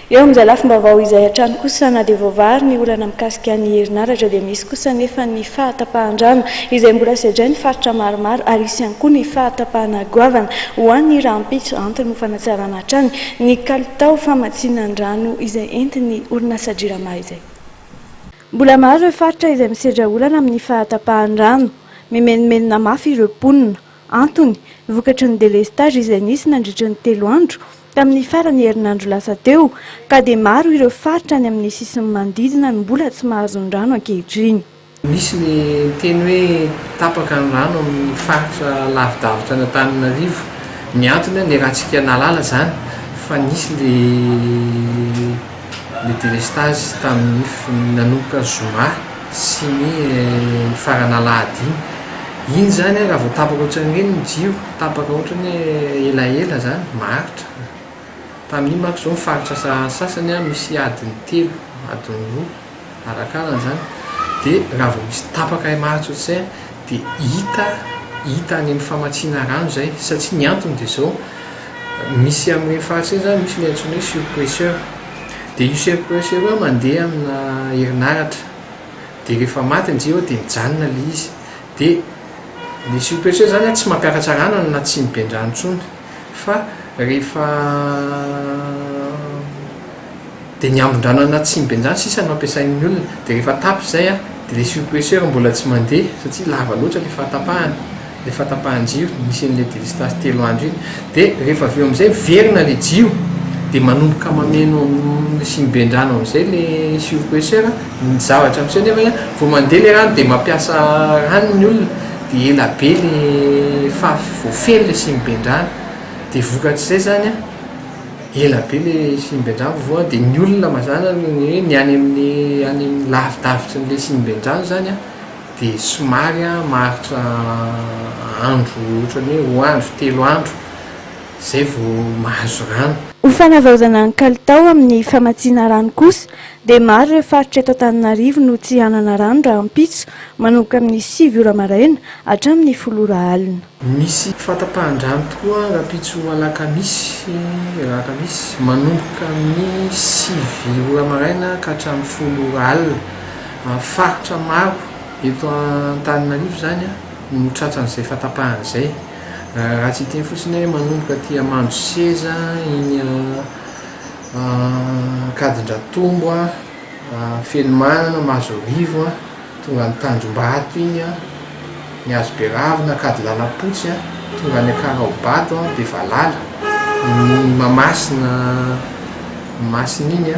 Eo amin'izay lafim-baovao izay hatrany kosa, na dia voavaha ny olana mikasika ny herinaratra dia misy kosa nefa ny fahatapahan-drano izay mbola sedrain'ny faritra maromaro ary hisy ihany koa ny fahatapahana goavana ho an'ny rahampitso, antony ho fanatsarana hatrany ny kalitao famatsiana ny rano izay entin'ny orinasa Jirama izay. Mbola maro ireo faritra izay misedra olana amin'ny fahatapahan'ny rano. Mimenomenona mafy ireo mponina. Antony, vokatry ny délestage izay nisy nandritry ny 3 andro tamin'ny faran'ny herinandro lasa teo, ka dia maro ireo faritra any amin'ny sisiny manodidina no mbola tsy mahazo ny rano ankehitriny. Misy ny miteny hoe tapaka ny rano amin'ny faritra lavidavitra any Antananarivo. Ny antony niarahantsika nahalala izany fa nisy le le délestage tamin'ny nanomboka zoma sy ny nifarana alahady iny. Iny izany raha vao tapaka ohatran'ireny ny jiro, tapaka ohatran'ny hoe elaela izany, maharitra. Tamin'iny manko izao ny faritra sasany misy adiny 3, adiny 2 arakarany izany. Dia raha vao misy tapaka maharitra ohatr'izay dia hita hita any amin'ny famatsiana rano izay, satria ny antony dia izao, misy amin'ireny faritra ireny izany misy ny antsoina hoe surpresseur. Dia io surpresseur io mandeha amina herinaratra. Dia rehefa maty ny jiro dia mijanona ilay izy. Dia ny surpresseur izany tsy mampiakatra rano any anaty siniben-drano intsony fa rehefa dia ny ambin-drano any anaty siniben-drano sisa no ampiasain'ny olona. Dia rehefa tapitra izay dia ilay surpresseur mbola tsy mandeha satria lava loatra ilay fahatapahana, ilay fahatapahan-jiro nisy an'ilay délestage 3 andro iny. Dia rehefa avy eo amin'izay miverina ilay jiro dia manomboka mameno ny siniben-drano amin'izay ilay surpresseur. Ny zavatra miseho nefa vao mandeha ilay rano dia mampiasa rano ny olona dia ela be ilay fa vao feno ilay siniben-drano. Dia vokatr'izay izany ela be ilay siniben-drano vao dia ny olona mazàna ny hoe ny any amin'ny any amin'ny lavidavitry n'ilay siniben-drano izany dia somary maharitra andro ohatran'ny hoe 2 andro, 3 andro izay vao mahazo rano. Ho fanavaozana ny kalitao amin'ny famatsiana rano kosa dia maro ireo faritra eto Antananarivo no tsy hanana rano rahampitso manomboka amin'ny 9 ora maraina hatramin'ny 10 ora alina. Misy fahatapahan-drano tokoa rahampitso alakamisy alakamisy manomboka amin'ny 9 ora maraina ka hatramin'ny 10 ora alina. Faritra maro eto Antananarivo izany no tratran'izay fahatapahana izay. Raha tsy hiteny fotsiny hoe manomboka aty Amandroseza, iny Ankadindratombo, Fenomanana, Mahazoarivo, tonga any Tanjombato iny, ny Hazoberavina, Ankadilalampotsy, tonga any Ankaraobato, Bevalala, ny Mahamasina Masina iny,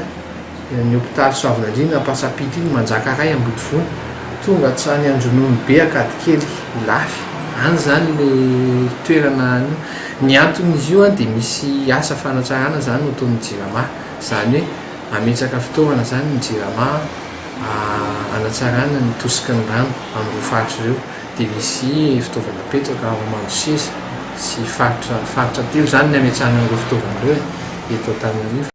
ny hopitaly Soavinandriana Ampasampito iny, Manjakaray Ambodivona, tonga hatrany Andrononobe Ankadikely Ilafy, any izany ilay toerana any. Ny anton'izy io dia misy asa fanatsarana izany no ataon'ny Jirama, izany hoe hametraka fitaovana izany ny Jirama hanatsarana ny tosiky ny rano amin'ireo faritra ireo, dia misy fitaovana apetraka ao Mandroseza sy faritra faritra telo izany ny hametrahana an'ireo fitaovana ireo e, eto Antananarivo.